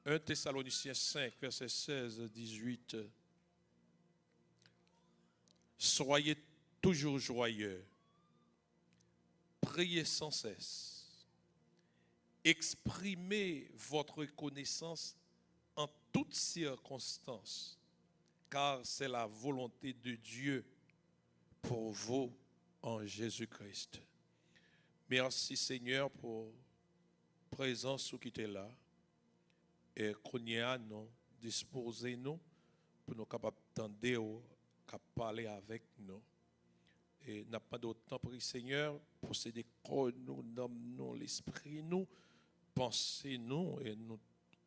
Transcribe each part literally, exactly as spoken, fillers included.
Un Thessaloniciens cinq, verset seize à dix-huit. Soyez toujours joyeux. Priez sans cesse. Exprimez votre reconnaissance en toutes circonstances, car c'est la volonté de Dieu pour vous en Jésus-Christ. Mèsi, Senyè, pou prezans ou ki te la. E kounye a, nou dispoze nou pou nou kapab tande w k ap pale avèk nou. E n ap mande w, tanpri, Senyè, posede kò nou, nanm nou, lespri nou, panse nou, e nou,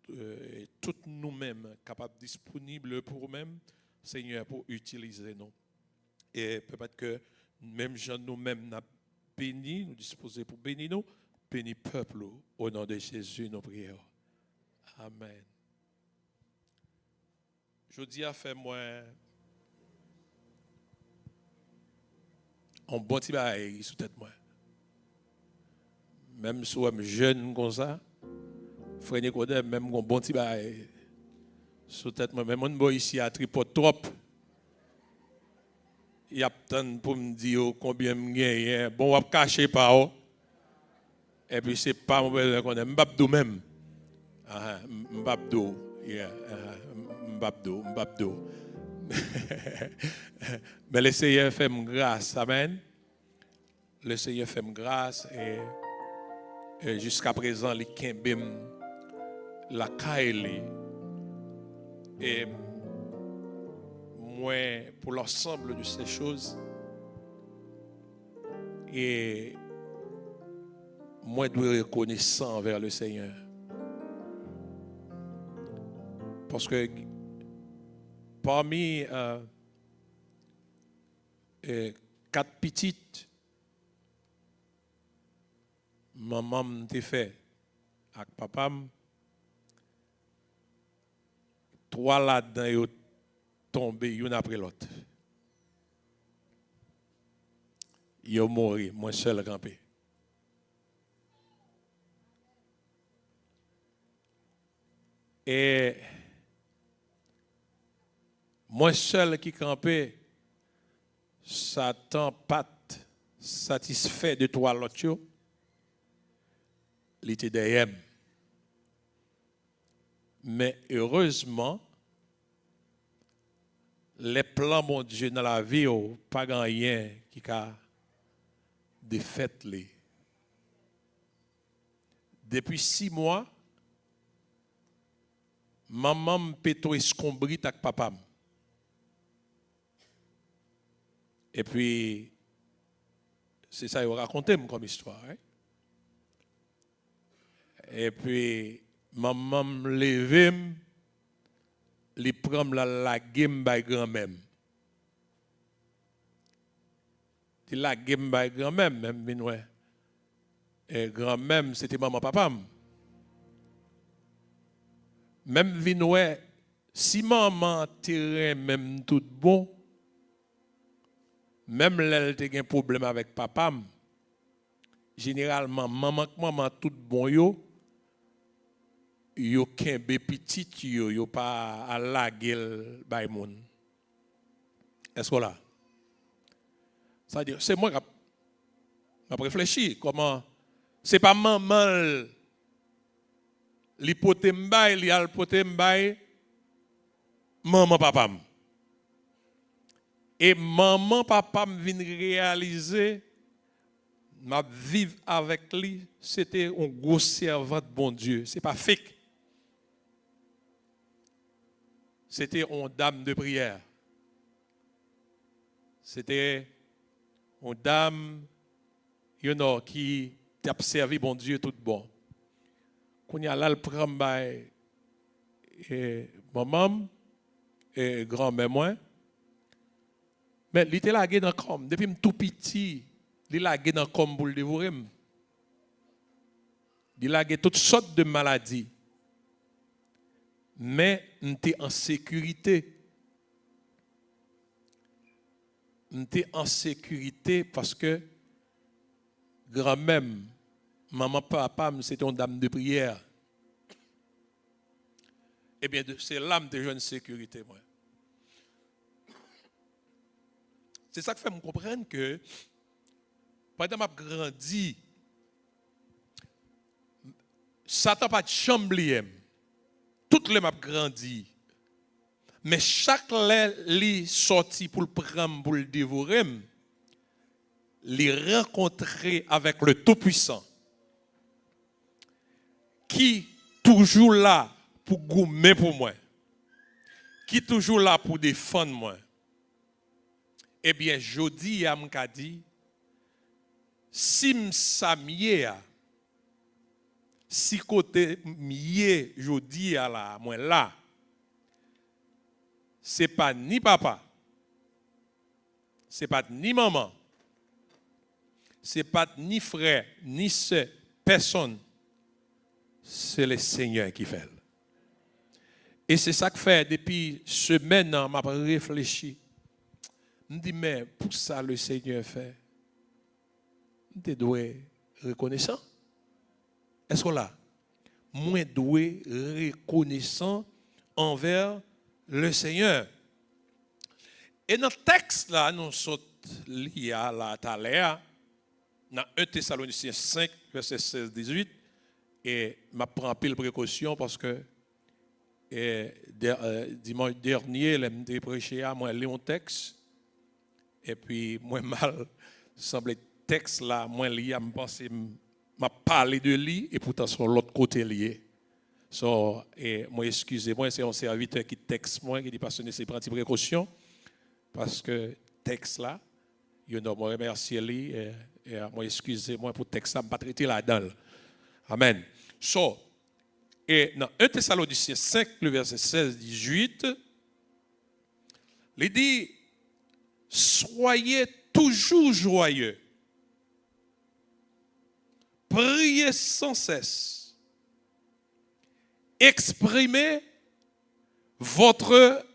e tout nou menm kapab disponib pou ou menm, Senyè, pou itilize nou. E pèmèt ke menm jan nou menm n ap beni, nou dispoze pou beni nou, beni pèp ou, o non de Jezi, nou priye w. Amèn. Jodi a fè mwen yon bon ti bagay sou tèt mwen. Menm si w wè m jèn konsa, frè Nikodè, menm gon bon ti bagay sou tèt mwen. Men moun bò isi a tripòt twòp. Y ap tann pou m di yo konbyen m genyen. Bon, w ap kache pa w. Epi se pa m ou bezwen konnen. M p ap di w menm. Ahan, m, m p ap di w. Yeah, ahan, m, m p ap di w, m p ap di w. Men Lesenyè fè m gras. Amèn. Lesenyè fè m gras e, e jiskaprezan li kenbe m lakay li. E mwen, pour l'ensemble de ces choses, e mwen dwe rekonesan anvè Lesenyè. Paske pami, euh, euh, kat pitit manman m te fè ak papa m, twa ladan yo tonbe youn apre lòt. Yo mouri, mwen sèl kanpe. E mwen sèl ki kanpe, Satan pa t satisfè de twa lòt yo, li te dèyè m. Men erezman, lè plan Bondye nan lavi w, pa gen anyen ki ka defèt li. Depi sis mwa, manman m pete eskonbrit ak papa m. Epi, se sa yo rakonte m kòm istwa, wi. Epi, manman m leve m, li pran m, l al lage m bay granmè m. Li lage m bay granmè m, men m vin wè, e, granmè m, se te manman papa m. Men m vin wè, si manman an te renmen m tout bon, menm lè l te gen pwoblèm avèk papa m, jeneralman, manman k manman tout bon yo, yo kenbe pitit yo, yo pa al lage l bay moun. Èske w la? Sa di, se mwen k ap, m ap reflechi kòman se pa manman l li pote m bay, li al pote m bay manman papa m. E manman papa m vin reyalize m ap viv avèk li, se te yon gwo sèvant Bondye, se pa fake. Se te yon dam de priyè. Se te yon dam, you know, ki t ap sèvi Bondye tout bon. Kounye a la, l pran m bay, e, manman m, e, granmè mwen. Men li te lage nan kò m. Depi m tou piti, li lage nan kò m pou l devore m. Li lage tout sòt de maladi. Men m te an sekirite. M te an sekirite paske granmè m, manman papa m, se te yon dam de priyè. Ebyen, se la m te jwenn sekirite mwen. Se sa k fè m konprann ke pandan m ap grandi, Satan pa t janm bliye m. Tout lè m ap grandi. Men chak lè li sòti pou l pran m, pou l devore m, li rankontre avèk le Tout-Puissant ki toujou la pou goumen pou mwen, ki toujou la pou defann mwen. Ebyen, jodi a, m ka di, si m sa m ye a, si kote m ye jodi a la, mwen la, se pa ni papa, se pa ni manman, se pa ni frè, ni sè, pèsonn. Se le Senyè ki fè l. E se sa k fè, depi semèn nan, m ap reflechi. M di, men, pou sa le Senyè fè, m te dwe rekonesan. Èske w la? Mwen dwe rekonesan anvè le Senyè. E nan tèks la, nou sot li a la talè a, nan en Tesalonisyen senk, vèsè sèz, dizuit, e m ap pran anpil prekosyon paske, e, dè-, e, dimanch dènye, lè m te preche a, mwen li yon tèks, epi mwen mal, sanble tèks la, mwen li a, m panse m, m ap pale de li, e poutan se yon lòt kote li ye. So, e, mwen eskize mwen, se yon sèvitè ki tèks mwen, ki di, "Pastè Nesly, pran ti prekosyon, paske tèks la, you know, mwen remèsye li, e, e, mwen eskize mwen pou tèks la, m pa t rete ladan l." Amèn. So, e nan en Tesalonisyen senk, le vèsè sèz, dizuit, li di, "Soyez toujours joyeux. Priez sans cesse. Exprimez votre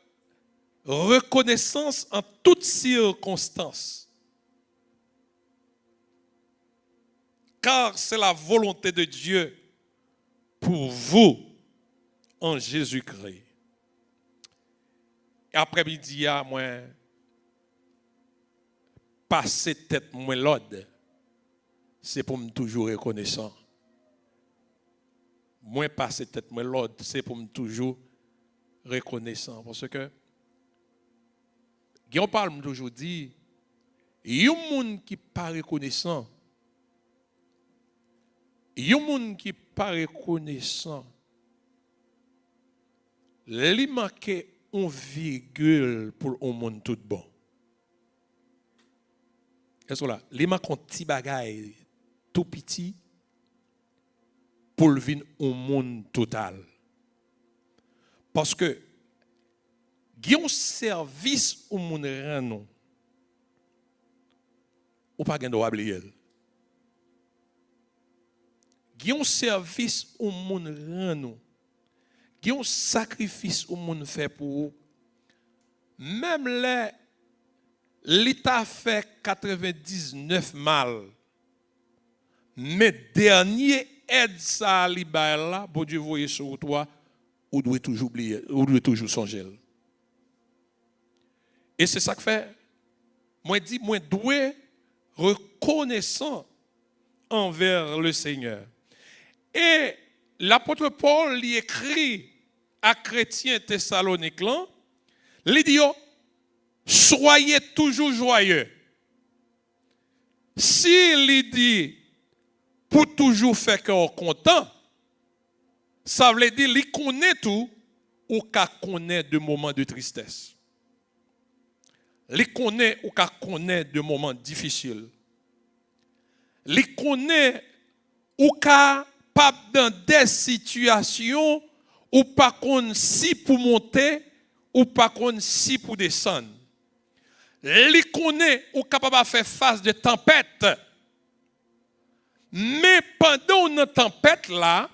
reconnaissance en toutes circonstances. Car c'est la volonté de Dieu pour vous en Jésus-Christ." Aprè midi a, mwen pase tèt mwen lòd, se pou m toujou rekonesan. Mwen pase tèt mwen lòd, se pou m toujou rekonesan. Paske gen yon pawòl m toujou di, yon moun ki pa rekonesan, yon moun ki pa rekonesan, li manke yon vigil pou l yon moun tout bon. Èske w la? Li manke yon ti bagay tou piti pou l vin yon moun total. Paske gen yon sèvis yon moun rann ou, ou pa gen dwa bliye l. Gen yon sèvis yon moun rann ou, gen yon sakrifis yon moun fè pou ou, menm lè li ta fè katrevendiznèf mal, men dènye èd sa a li bay la, Bondye voye sou wout ou a, ou dwe toujou bliye, ou dwe toujou sonje l. E se sa k fè, mwen di, mwen dwe rekonesan anvè le Senyè. E lapot Pòl, li ekri a kretyen Tesalonik lan, li di yo, "Soyez toujours joyeux." Si li di pou toujou fè kè w kontan, sa vle di li konnen tou ou ka konnen de moman de tristès. Li konnen ou ka konnen de moman difisil. Li konnen ou kapab nan de sitiyasyon ou pa konn si pou monte, ou pa konn si pou desann. Li konnen ou kapab ap fè fas de tanpèt. Men pandan w nan tanpèt la,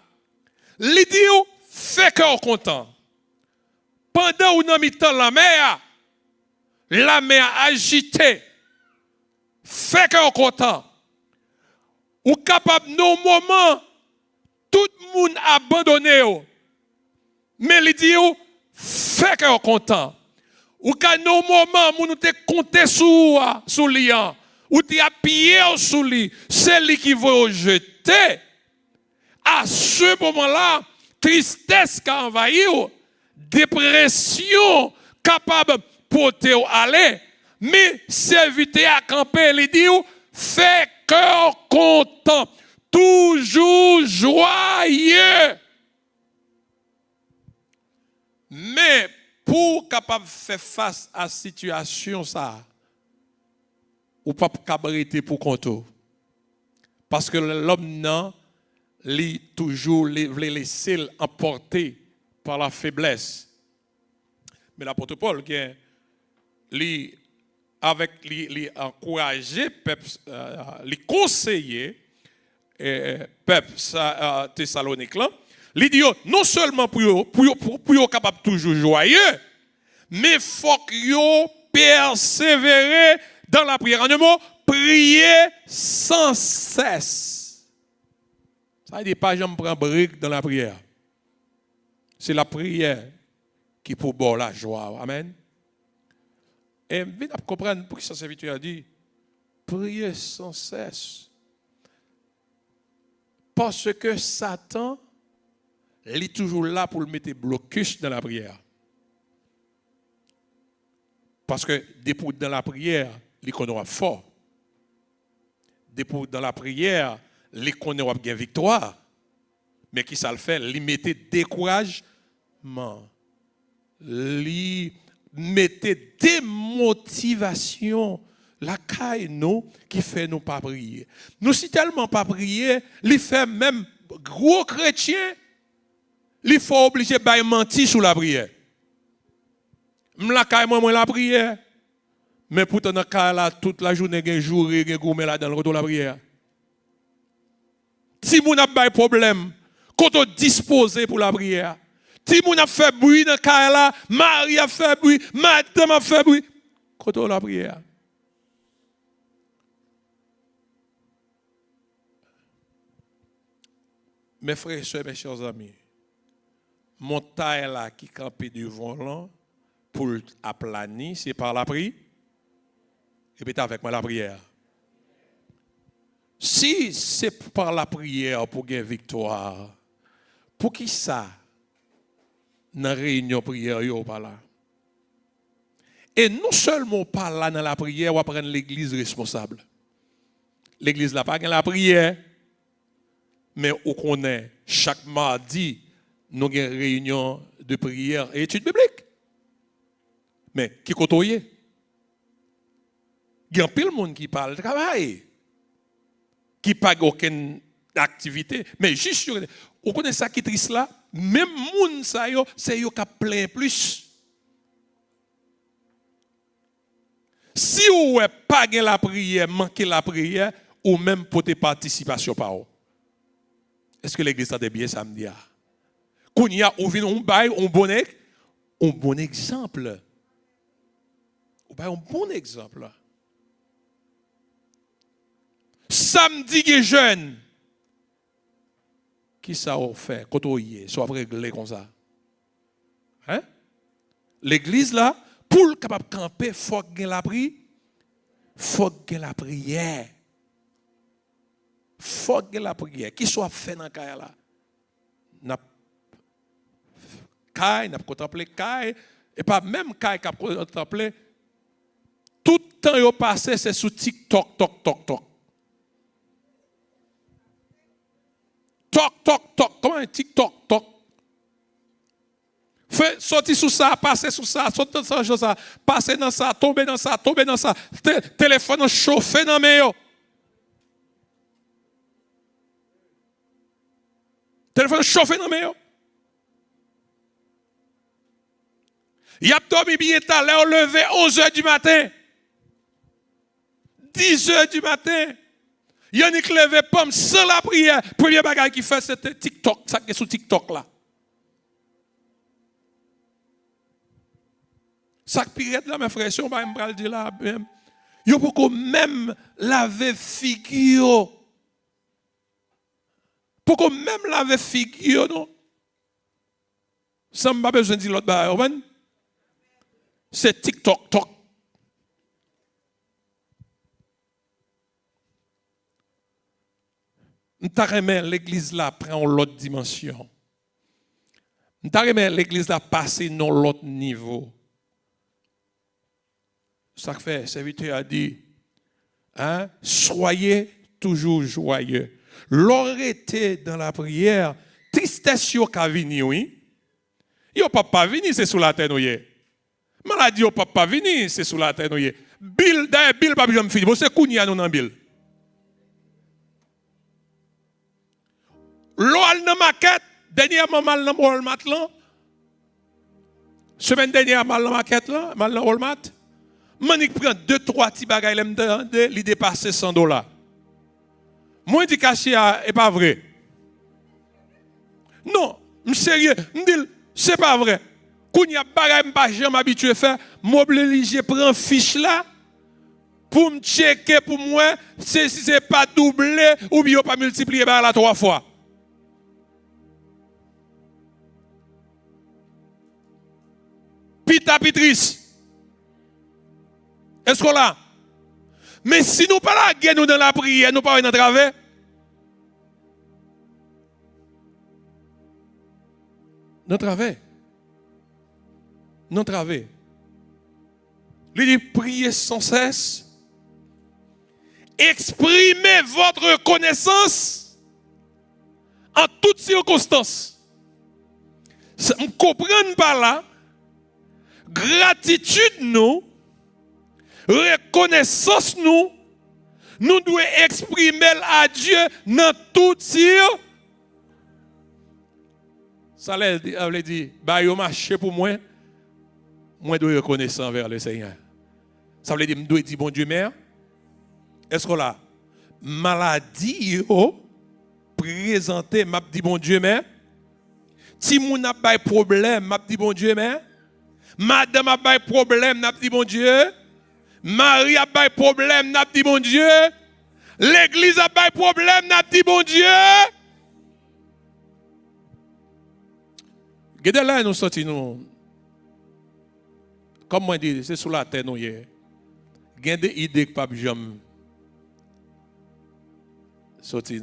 li di w, "Fè kè w kontan." Pandan w nan mitan lanmè a, lanmè a ajite, fè kè w kontan. Ou kapab nan yon moman, tout moun abandone w. Men li di w, fè kè w kontan. Ou ka nan yon moman, moun ou te konte sou ou a, sou li an, ou te apiye w sou li, se li ki voye w jete. A se moman la, tristès ka anvayi w, depresyon kapab pote w ale. Men sèvitè a kanpe, li di w, fè kè w kontan, toujou jwaye. Men pou w kapab fè fas a sitiyasyon sa a, ou p ap kab rete pou kont ou. Paske lòm nan, li toujou li vle lese l anpòte pa la feblès. Men lapot Pòl gen, li avèk li, li ankouraje pèp, euh, li konseye, euh, pèp sa, euh, Tesalonik lan. Li di yo non sèlman pou yo, pou yo, pou, pou yo kapab toujou jwaye, men fòk yo pèsevere dan lapriyè. An de mo, priye san sès. Sa vle di pa janm pran brek dan lapriyè. Se lapriyè ki pou ba w lajwa. Amèn. E m vin ap konprann poukisa sèvitè a di, priye san sès. Paske Satan, li toujou la pou l mete blokis nan lapriyè. Paske depi w dan lapriyè, li konnen w ap fò. Depi w dan lapriyè, li konnen w ap gen viktwa. Men kisa l fè? Li mete dekourajman. Li mete demotivasyon lakay nou ki fè nou pa priye. Nou si tèlman pa priye, li fè menm gwo kretyen, li fè oblije bay manti sou lapriyè. M lakay mwen, mwen lapriyè. Men poutan nan kay la, tout lajounen gen joure, gen goumen ladan l. Kote w lapriyè a? Timoun ap bay pwoblèm. Kote w dispoze pou lapriyè a? Timoun ap fè bri nan kay la, mari ap fè bri, madanm ap fè bri. Kote w lapriyè a? Mes frères et sœurs, mes chers amis, montay la ki kanpe devan w lan, pou l aplani, se pa lapri-, repete avèk mwen, lapriyè. Si se pa lapriyè pou gen viktwa, poukisa nan reyinyon priyè yo ou pa la? E non sèlman ou pa la nan lapriyè, w ap rann legliz responsab. Legliz la pa gen lapriyè, men ou konnen chak madi nou gen reyinyon de priyè e etid biblik. Men ki kote w ye? Gen anpil moun ki pa al travay, ki pa gen okenn aktivite, men jis yo, ou konnen sa ki tris la? Menm moun sa yo, se yo k ap plenyen plis. Si w wè pa gen lapriyè, manke lapriyè, ou menm pote patisipasyon pa w. Èske legliz tande byen sa m di a? Kounye a, ou vin, ou bay yon bon, yon bon egzanp. Ou bay yon bon egzanp. Samdi gen jèn. Kisa w fè? Kote w ye? Sa w ap regle konsa? Hein? Legliz la, pou l kapab kanpe, fòk gen lapri-, fòk gen lapriyè. Fòk gen lapriyè. Kisa w ap fè nan kay la? N ap kay, n ap kontanple kay. E pa menm kay k ap kontanple. Tout tan yo pase, se sou TikTok, tok, tok, tok. Tok, tok, tok. Kòman e TikTok, tok? Fè, soti sou sa, pase sou sa, soti nan sa, sa, pase nan sa, tonbe nan sa, tonbe nan sa. Te-, telefòn nan chofe nan men yo. Telefòn nan chofe nan men yo. Y ap dòmi byen ta, lè yo leve onz è di maten, dis è di maten, y annik leve panm san lapriyè. Premye bagay ki fè se te TikTok, sa k gen sou TikTok la. Sa k pi rèd la, men frè, se yon bagay m pral di la menm. Yo poko menm lave figi yo. Poko menm lave figi yo, non. San m pa bezwen di lòt bagay, ou konprann? Se TikTok, tok. M ta renmen legliz la pran yon lòt dimansyon. M ta renmen legliz la pase nan yon lòt nivo. Sa k fè sèvitè a di, hein, soyez toujours joyeux. Lè w rete dans la prière, tristès yo ka vini, wi. Yo p ap pa vini, se sou latè nou ye. Maladi yo p ap pa vini, se sou latè nou ye. Bil, dayè, bil p ap janm fini. Bon, se kounye a nou nan bil. Lè w al nan makèt, dènyèman m al nan Walmart lan. Semèn dènyè a, m al nan makèt lan, m al nan Walmart. M annik pran de, twa ti bagay, lè m tande, li depase san dola. Mwen di kasyè a, e pa vre. Non, m serye. M di l, se pa vre. Kounye a, bagay m pa janm abitye fè, m oblije pran fich la pou m tcheke, pou m wè se, si se pa double oubyen yo pa miltipliye bagay la twa fwa. Pita pi tris. Èske w la? Men si nou pa lage nou nan lapriyè, nou pa wè nan travè. Nan travè. Nan travè. Li di, priez sans cesse. Exprimez votre reconnaissance en toutes circonstances. Sa m konprann pa la, gratitid nou, rekonesans nou, nou dwe eksprime l a Dye nan tout sir. Sa lè, sa vle di, ba yo mache pou mwen, mwen dwe rekonesan anvè le Senyè. Sa vle di, m dwe di Bondye mè. Èske w la? Maladi yo prezante, m ap di Bondye mè. Timoun ap bay pwoblèm, m ap di Bondye mè. Madanm ap bay pwoblèm, n ap di Bondye. Mari ap bay pwoblèm, n ap di Bondye. Legliz ap bay pwoblèm, n ap di Bondye. Gen de lè nou santi nou, kòm mwen di, se sou latè nou ye. Gen de ide k p ap janm soti,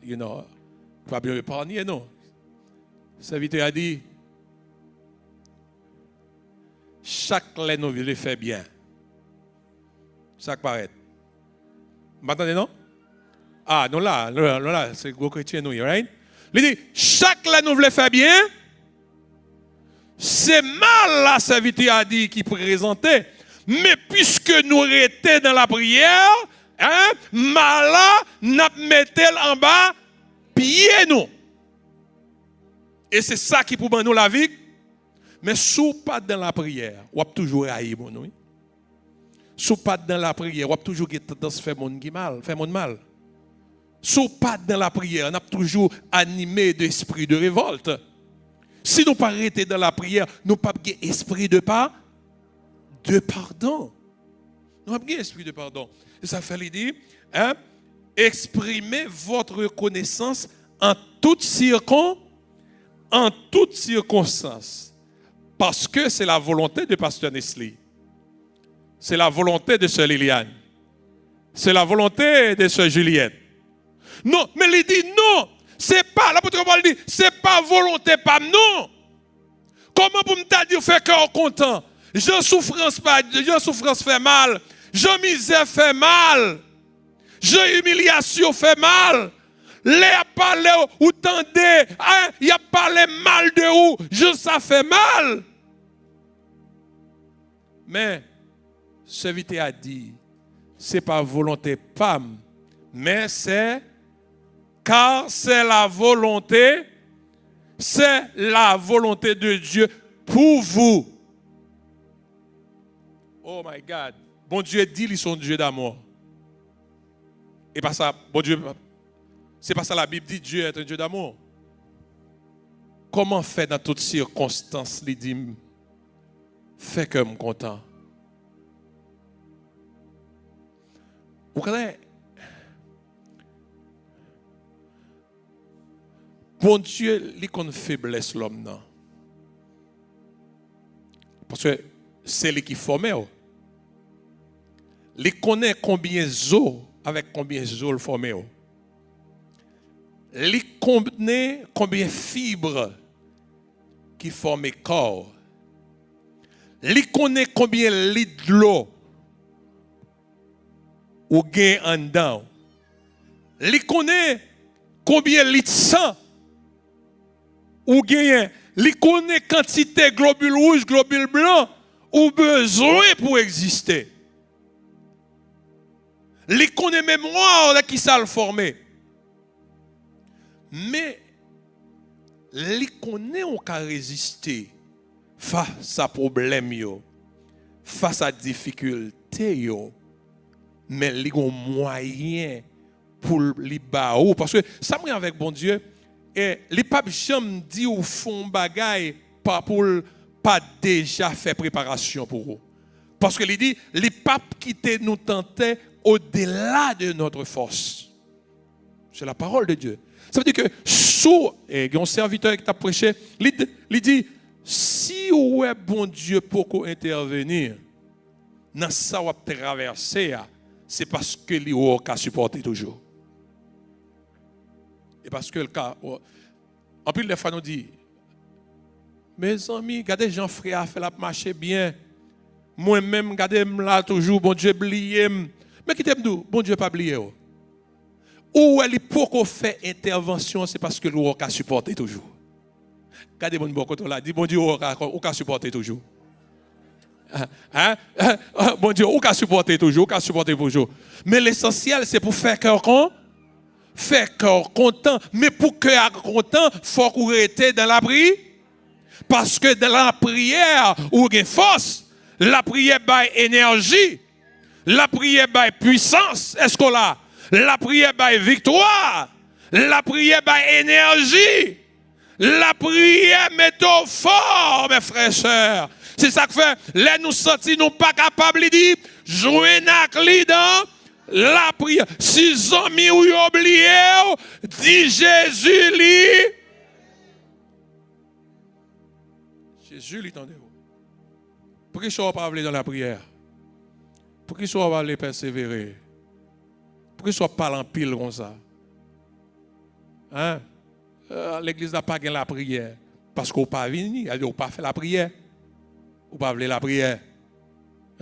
you know, k p ap janm eparnye nou. Sèvitè a di, chak lè nou vle fè byen, sa k parèt. M pa tande, non? Ah, nou la, nou la, nou la, se gwo kretyen nou ye, right? Li di, chak lè nou vle fè byen, se mal la, sèvitè a di, ki prezante. Men piske nou rete nan lapriyè, hein, mal la, n ap mete l anba pye nou. E se sa ki pou ban nou lavi. Men si w pa nan lapriyè, w ap toujou rayi moun, wi. Si w pa t nan lapriyè, w ap toujou gen tandans fè moun ki mal, fè moun mal. Si w pa t nan lapriyè, n ap toujou anime de espri de revòlt. Si nou pa rete nan lapriyè, nou p ap gen espri de pa, de padon. Nou p ap gen espri de padon. Se sa fè li di, hein, exprimez votre reconnaissance en toute circon-, en toute circonstance. Parce que c'est la volonté de Pasteur Nesly. C'est la volonté de Sœur Liliane. C'est la volonté de Sœur Juliette. Non, men li di non. Se pa, lapot Pòl di, se pa volonte pa m, non. Kòman pou m ta di w fè kè w kontan? Jan soufrans pa, jan soufrans fè mal, jan mizè fè mal, jan imilyasyon fè mal. Lè y ap pale w, ou tande, en, y ap pale mal de ou, jan sa fè mal. Men, sèvitè a di, se pa volonte pa m, men se, car c'est la volonté, c'est la volonté de Dieu pour vous. Oh my God. Bondye di li se yon Dye damou. E pa sa, Bondye, se pa sa Labib di, Dieu est un Dieu d'amour. Kòman fè nan tout sikonstans li di m, fè kè m kontan? Ou konnen, Bondye, li konn feblès lòm nan. Paske se li ki fòme w. Li konnen konbyen zo avèk konbyen zo l fòme w. Li konnen konbyen fib ki fòme kò w. Li konnen konbyen lit dlo ou gen anndan w. Li konnen konbyen lit san ou genyen. Li konnen kantite globil wouj, globil blan ou bezwen pou egziste. Li konnen memwa w, nan kisa l fòme. Men, li konnen w ka reziste fas a pwoblèm yo, fas a difikilte yo, men li gon mwayen pou li ba ou. Paske sa m renmen avèk Bondye, e li p ap janm di w fè yon bagay pa pou l pa deja fè preparasyon pou ou. Paske li di, li p ap kite nou tante au-delà de notre force. C'est la parole de Dieu. Sa vle di ke sou, e, gen yon sèvitè ki t ap preche, li, li di, si w wè Bondye poko entèveni nan sa w ap travèse a, se paske li wè w ka sipòte toujou. E paske l ka, anpil de fwa nou di, mezanmi, gade jan frè a fè l ap mache byen. Mwen menm, gade m la toujou, Bondye bliye m. Men kite m di w, Bondye pa bliye w. Ou wè li poko fè entèvansyon, se paske l wè w ka sipòte toujou. Gade moun bò kote w la, di, Bondye, ou ka, ou ka sipòte toujou. Hein? Bondye, ou ka sipòte toujou, ou ka sipòte toujou. Men lesansyèl, se pou fè kè w kon, fè kè w kontan. Men pou kè a kontan, fòk ou rete dan lapri. Paske dan lapriyè, ou gen fòs. Lapriyè bay enèji. Lapriyè bay pwisans. Èske w la? Lapriyè bay viktwa. Lapriyè bay enèji. Lapriyè mete w fò, mes frères et sœurs. Se sa k fè, lè nou santi nou pa kapab, li di, jwenn ak li dan lapriyè. Si zanmi w yo bliye w, di Jezi li. Jezi li tande w. Poukisa w pa vle nan lapriyè? Poukisa w pa vle pèsevere? Poukisa w ap pale anpil konsa? Hein? Euh, legliz la pa gen lapriyè. Paske w pa vini, sa vle di w pa fè lapriyè. Ou pa vle lapriyè.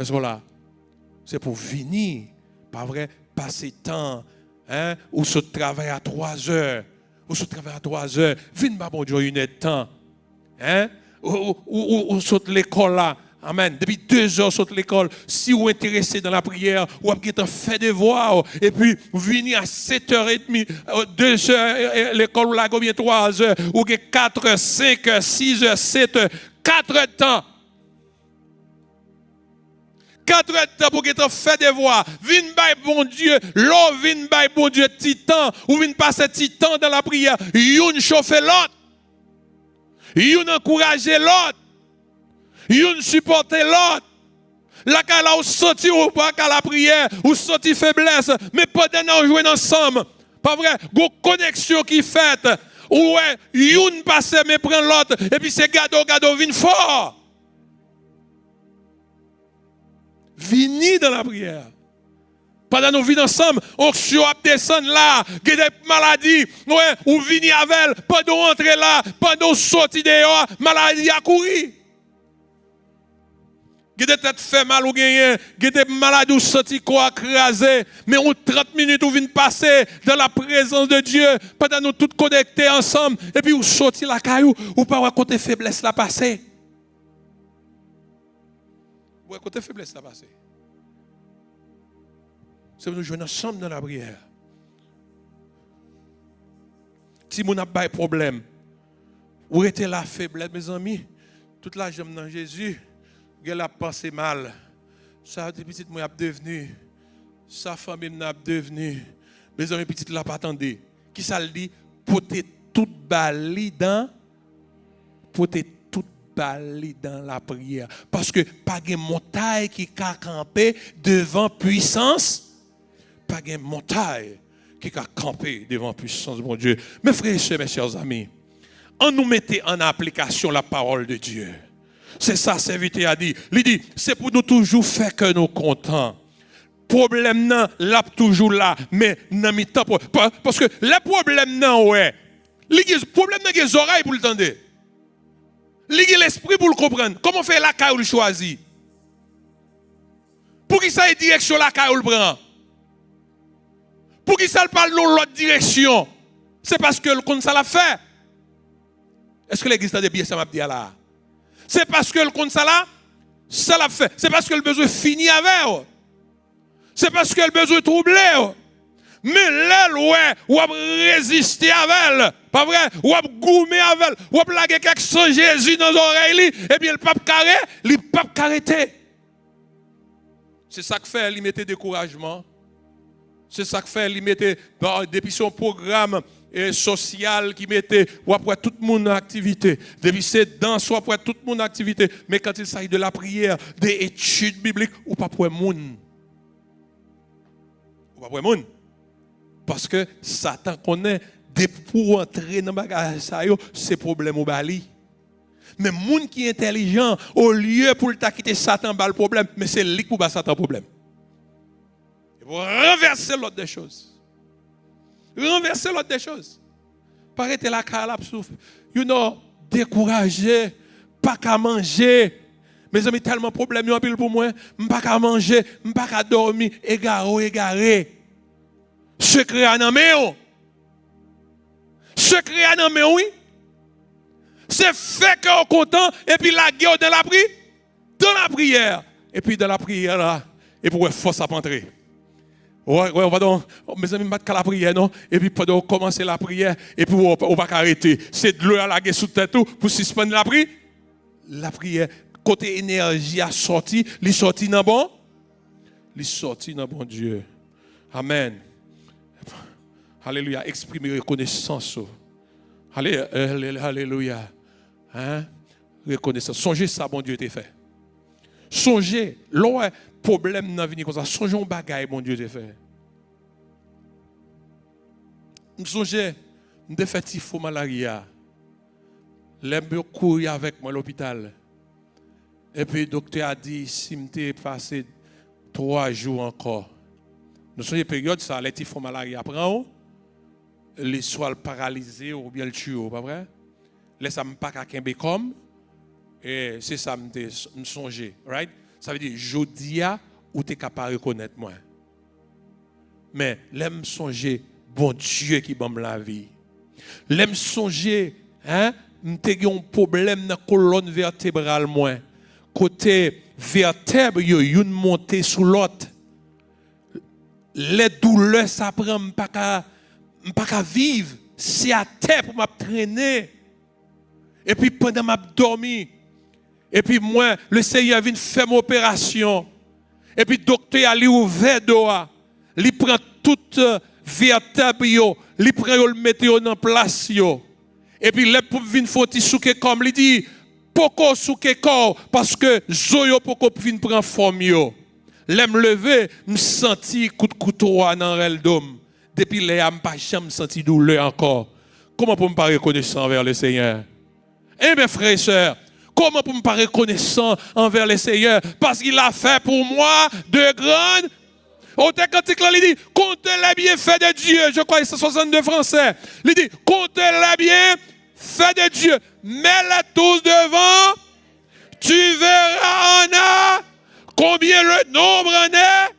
Èske w la? Se pou w vini, pa vre? Pase tan, hein? Ou sot travay a twa zè. Ou sot travay a twa zè. Vin ba Bondye yon inèdtan. Hein? Ou, ou, ou, ou, ou sot lekòl la. Amèn. Depi de zè w sot lekòl, si w enterese nan lapriyè, w ap gentan fè devwa w. Epi, vini a sèt è edmi, euh, de zè, euh, euh, lekòl ou lage oubyen twa zè, ou gen kat è, senk è, sis è, sèt è, kat èdtan. Kat èdtan pou gentan fè devwa. Vin bay Bondye, lè w vin bay Bondye ti tan, ou vin pase ti tan nan lapriyè, youn chofe lòt. Youn ankouraje lòt. Youn sipòte lòt. Lakay la, ou santi ou pa ka lapriyè, ou santi feblès. Men pandan n ap jwenn ansanm, pa vre, gon koneksyon ki fèt. Ou wè, youn pase men pran lòt, epi se gade w, gade w vin fò. Vini nan lapriyè. Pandan nou vin ansanm, onksyon ap desann la. Gen de maladi, ou wè, ou vini avè l. Pandan w antre la, pandan w soti deyò a, maladi a kouri. Gen de tèt fè mal ou genyen, gen de maladi ou santi kò a kraze. Men yon trant minit ou vin pase dans la présence de Dieu. Pandan nou tout konekte ansanm, epi ou soti lakay ou, ou pa wè kote feblès la pase. Ou wè kote feblès la pase. Se pou nou jwenn ansanm nan lapriyè. Timoun ap bay pwoblèm. Ou rete la, feblès, mezanmi. Tout lajan m nan Jezi. Gen lè ap panse mal. Sa ti pitit mwen ap devni. Sa fanmi m nan ap devni. Mezanmi, pitit la pa tande. Kisa l di? Pote tout ba li dan, pote tout ba li dan lapriyè. Paske pa gen montay ki ka kanpe devan pwisans. Pa gen montay ki ka kanpe devan pwisans Bondye. Mes frères et sœurs, mes chers amis, ann nou mete an aplikasyon la parole de Dieu. Se sa sèvitè a di. Li di, se pou nou toujou fè kè nou kontan. Pwoblèm nan, l ap toujou la, men nan mitan pwo-, pa-, paske lè pwoblèm nan wè, li gen, pwoblèm nan gen zòrèy pou l tande. Li gen lespri pou l konprann. Kòman fè lakay ou l chwazi? Poukisa e direksyon lakay ou l pran? Poukisa l pa al nan yon lòt direksyon? Se paske l konn sa l ap fè. Èske legliz tande byen sa m ap di a la a? Se paske l konn sa la, sa l ap fè. Se paske l bezwen fini avè w. Se paske l bezwen twouble w. Men lè l wè w ap reziste avè l, pa vre? W ap goumen avè l, w ap lage kèk san Jezi nan zòrèy li, ebyen l p ap ka re-, li p ap ka rete. Se sa k fè li mete dekourajman. Se sa k fè li mete, bon, depi se yon pwogram, e, sosyal ki mete, w ap wè tout moun nan aktivite. Depi se dans, w ap wè tout moun nan aktivite. Men quand il s'agit de la prière, de etid biblik, ou p ap wè moun. Ou p ap wè moun. Paske Satan konnen, depi pou w antre nan bagay sa yo, se pwoblèm ou ba li. Men moun ki entèlijan, olye pou l ta kite Satan ba l pwoblèm, men se li k pou ba Satan pwoblèm. E pou ranvèse lòd de choz. Ranvèse lòd de choz. Pa rete lakay la ap souf. You know, dekouraje, pa ka manje. Mezanmi, tèlman pwoblèm yo anpil pou mwen, m pa ka manje, m pa ka dòmi, egare w egare. Sekrè a nan men w. Sekrè a nan men w, wi. Se fè kè w kontan epi lage w dan lapri, dan lapriyè. Epi dan lapriyè la, epi w wè fòs ap antre. Ou wè, ou wè, ou pa don, mezanmi, m pa t ka lapriyè, non. Epi pandan w kòmanse lapriyè, epi w, ou pa ka rete. Se dlo a lage sou tèt ou pou sispann lapri, lapriyè. Kote enèji a sòti, li sòti nan bon, li sòti nan Bondye. Amèn. Alelouya. Eksprime rekonesans ou. Ale-, ale-, alelouya. Hein? Rekonesans. Sonje sa Bondye te fè. Sonje, lè w wè pwoblèm nan vini konsa, sonje yon bagay Bondye te fè. M sonje, m te fè tifo malarya. Lè m yo kouri avèk mwen lopital. Epi doktè a di si m te pase twa jou ankò. Nou sonje peryòd sa, lè tifo malarya pran w, li swa l paralize w oubyen l tiye w, pa vre? Lè sa m pa ka kenbe kò m, e se sa m te, m sonje, right? Sa vle di, jodi a, ou te ka pa rekonèt mwen. Men, lè m sonje Bondye ki ban m lavi, lè m sonje, hein, m te gen yon pwoblèm nan kolòn vètebral mwen, kote vètèb yo youn monte sou lòt. Lè doulè sa pran, m pa ka, m pa ka viv, se atè pou m ap trennen. Epi pandan m ap dòmi, epi mwen, Lesenyè vin fè m operasyon. Epi doktè a, li ouvè do a, li pran tout, eh, vètèb yo, li pran yo, li mete yo nan plas yo. Epi lè pou m vin fè yon ti souke kò m, li di, poko souke kò w, paske zo yo poko fin pran fòm yo. Lè m leve, m santi kout kouto a nan rèl do m. Depi lè a, m pa janm santi doulè ankò. Kòman pou m pa rekonesan anvè Lesenyè? Enben, frè e sè, kòman pou m pa rekonesan anvè Lesenyè? Parce qu'il a fait pour moi de grandes. Otè kantik la, li di, comptez les bienfaits de Dieu. Je crois que c'est soixante-deux français. Li di, comptez les bienfaits de Dieu. Mets-les tous devant. Tu verras en a combien le nombre en est.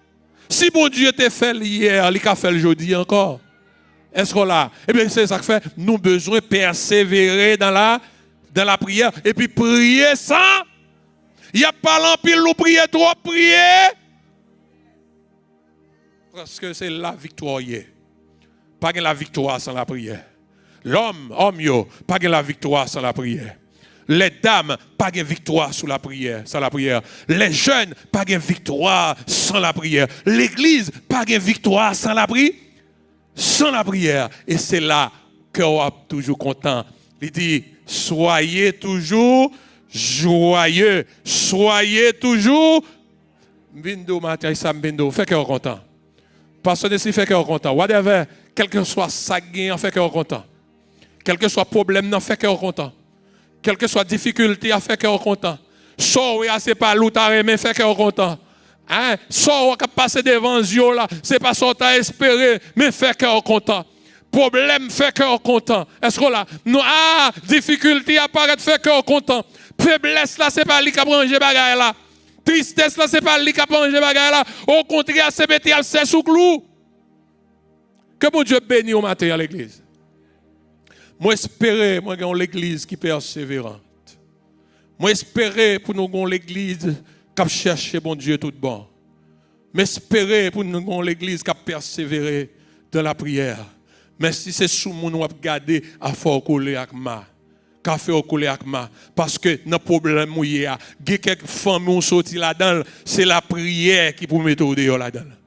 Si Bondye te fè l yè, li ka fè l jodi ankò. Èske w la? Ebyen, se sa k fè nou bezwen pèsevere dans la, dans la prière, epi priye san. Y ap pale anpil, nou priye twòp, priye. Paske se la viktwa w ye. Pa gen laviktwa san lapriyè. Lòm, òm yo, pa gen laviktwa san lapriyè. Lèdam, pa gen viktwa sou lapriyè, san lapriyè. Lèjèn, pa gen viktwa san lapriyè. Legliz, pa gen viktwa san lapri-, san lapriyè. E se la kè w ap toujou kontan. Li di, soyez toujours joyeux, soyez toujours. M vin di w maten sa, m vin di w, fè kè w kontan. Pastè Nesly, fè kè w kontan. Whatever, kèlkeswa sa k genyen an, fè kè w kontan. Kèlkeswa pwoblèm nan, fè kè w kontan. Kèlkeswa difikilte a, fè kè w kontan. Sa w wè a, se pa li w ta renmen fè kè w kontan. Hein? Sa w wè k ap pase devan zye w la, se pa sa w ta espere, men fè kè w kontan. Pwoblèm fè kè w kontan. Èske w la? Non, a, difikilte a parèt fè kè w kontan. Feblès la, se pa li k ap ranje bagay la. Tristès la, se pa li k ap ranje bagay la. Okontrè, se mete al sè sou klou. Ke Bondye beni w maten an, legliz. Mwen espere mwen gen yon legliz ki pèseveran. Mwen espere pou nou gen yon legliz k ap chèche Bondye tout bon. Mwen espere pou nou gen yon legliz k ap pèsevere dans la prière. Men si se sou moun w ap gade, afè w kole ak ma. Kafe w kole ak ma. Paske nan pwoblèm ou ye a, gen kèk fanmi w soti ladan l, se lapriyè ki pou mete w deyò ladan l.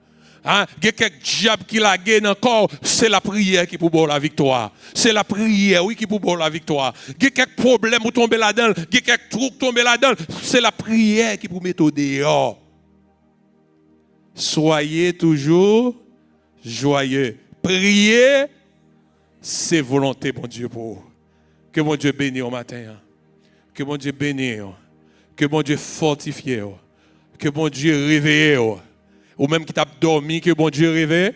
Hein? Gen kèk dyab ki lage nan kò w, se lapriyè ki pou ba w laviktwa. Se lapriyè, wi, ki pou ba w laviktwa. Gen kèk pwoblèm ou tonbe ladan l, gen kèk twou k tonbe ladan l, se lapriyè ki pou mete w deyò. Soyez toujours joyeux. Priye, se volonte Bondye pou ou. Ke Bondye beni w maten an. Ke Bondye beni w. Ke Bondye fòtifye w. Ke Bondye reveye w. Ou menm ki t ap dòmi, ke Bondye reveye.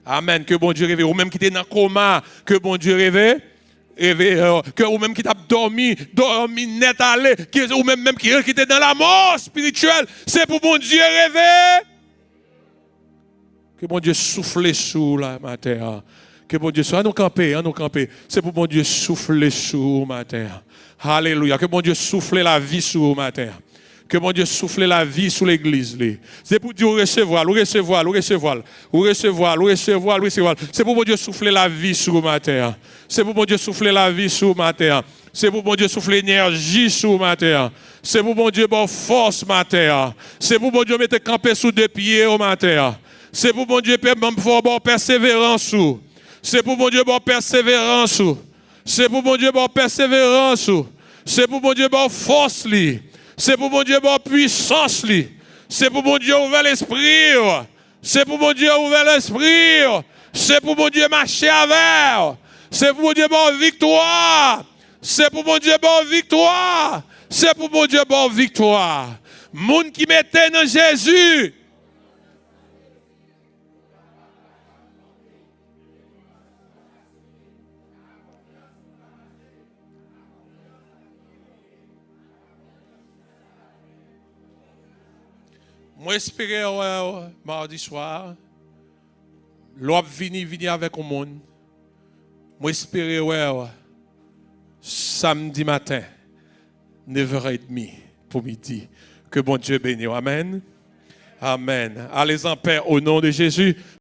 Amèn. Ke Bondye reveye w. Ou menm ki te nan koma, ke Bondye reveye. Reveye w. Ke ou menm ki t ap dòmi, dòmi nèt ale. Ke ou menm, menm ki, ki te nan lamò espirityèl, se pou Bondye reveye. Ke Bondye soufle sou ou la maten an. Ke Bondye sou, ann nou kanpe, ann nou kanpe. Se pou Bondye soufle sou ou maten an. Alelouya. Ke Bondye soufle lavi sou ou maten an. Ke Bondye soufle lavi sou legliz li. Se pou di ou resevwa l, ou resevwa l, ou resevwa l. Ou resevwa l, ou resevwa l, ou resevwa l. Se pou Bondye soufle lavi sou ou maten an. Se pou Bondye soufle lavi sou ou maten an. Se pou Bondye soufle enèji sou ou maten an. Se pou Bondye ba w fòs maten an. Se pou Bondye mete kanpe sou de pye w maten an. Se pou Bondye pè, ban m fè w, ba w pèseverans ou. Se pou Bondye ba w pèseverans ou. Se pou Bondye ba w pèseverans ou. Se pou Bondye ba w fòs li. Se pou Bondye ba w pwisans li. Se pou Bondye ouvè lespri w. Se pou Bondye ouvè lespri w. Se pou Bondye mache avè w. Se pou Bondye ba w viktwa. Se pou Bondye ba w viktwa. Se pou Bondye ba w viktwa. Moun ki mete nan Jezi. Mwen espere wè w madi swa. Lè w ap vini, vini avèk yon moun. Mwen espere wè w samdi maten, nevè edmi pou midi. Ke Bondye beni w. Amèn. Amèn. Allez en paix au nom de Jésus.